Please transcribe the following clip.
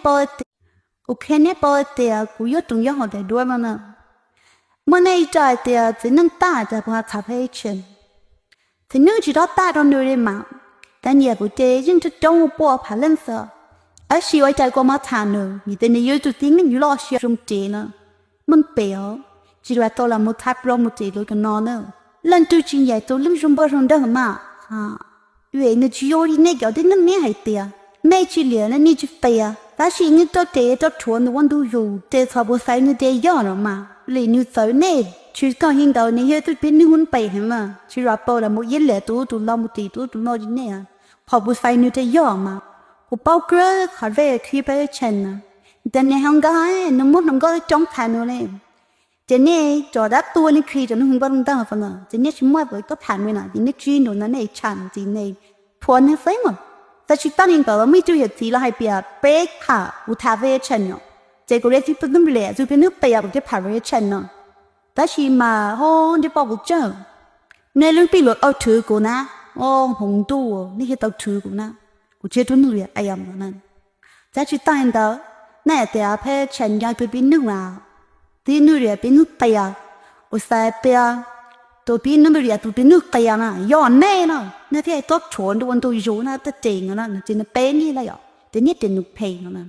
paub tias, kuv qhia nej paub tias kuv yuav tus yog hauv daim duab no na. Muaj nej ib co hais tias txiv neej tag tas puas ho txhav peb cheem. Txiv neej tsis tau tag rau nws li mas, cov nyiam kuv ces yeej coob coob puas phav leej xwb. Tab sis ua cas kua muab tham nws, vim tias nws yog ib tug txiv neej loj siab zoo ris na, meej pem os, tsis los tau los mus thab plaub mus ris lub cov no na. Leej twg tsis nyiam tus neeg zoo npoj zoo nraug mas, vim nws tsis zoo li nej cov tib neeg ne hais tias, nej tsis liam nej tsis qias, tab sis nej tuaj ris tuaj rhuav nws ua ntu zus ces txhom puas xaiv nws tias yog no mas, vim nws txawv nej. Tsis kog li ntawd nws yog tus tib neeg meej pem heev mas, tsis los tau los mus ib liam tus ub tus no mus ris tus ub tus no li nej, txhom puas xaiv nws tias yog mas. Kuv paub kawg qhov vej khib peb cheem na, tias nws hluas nkauj, nws muaj hluas nkauj coob tshaj nws li. Ces nej cov dab tuag nej khi cov neeg hluas nkauj ntag no, ces nej tsis muaj tus koj tham nws na, ces nej tsis nus no nej tsham ntxiv nej thuam nws xwb mas. Tab sis tag li ntawd los muaj ib tug yawm txiv los hais tias peb tham, kuv tham vej cheem no, ces kuv li tib tug neeg liam tus tib neeg qias kuv thiaj tham vej cheem no. Tab sis mas ho ntsej poj kuv tsawg, nej lub pij luam au rhwv kuv na, o hmoov ntuj nej thiaj tau rhwv kuv na, kuv tsis yog tus neeg liam qias no na. Tab sis tag li ntawd, nej hais tias peb cheem yog tus tib neeg mas, tib neeg liam tib neeg qias, kuv xav tias tus tib neeg liam tus tib neeg qias na yog nej no, nej thiaj tuaj rhuav nws ua ntu zus na, tuaj ris no na, ces nws peb nej lawm yom, ces nej ris nws phem no na.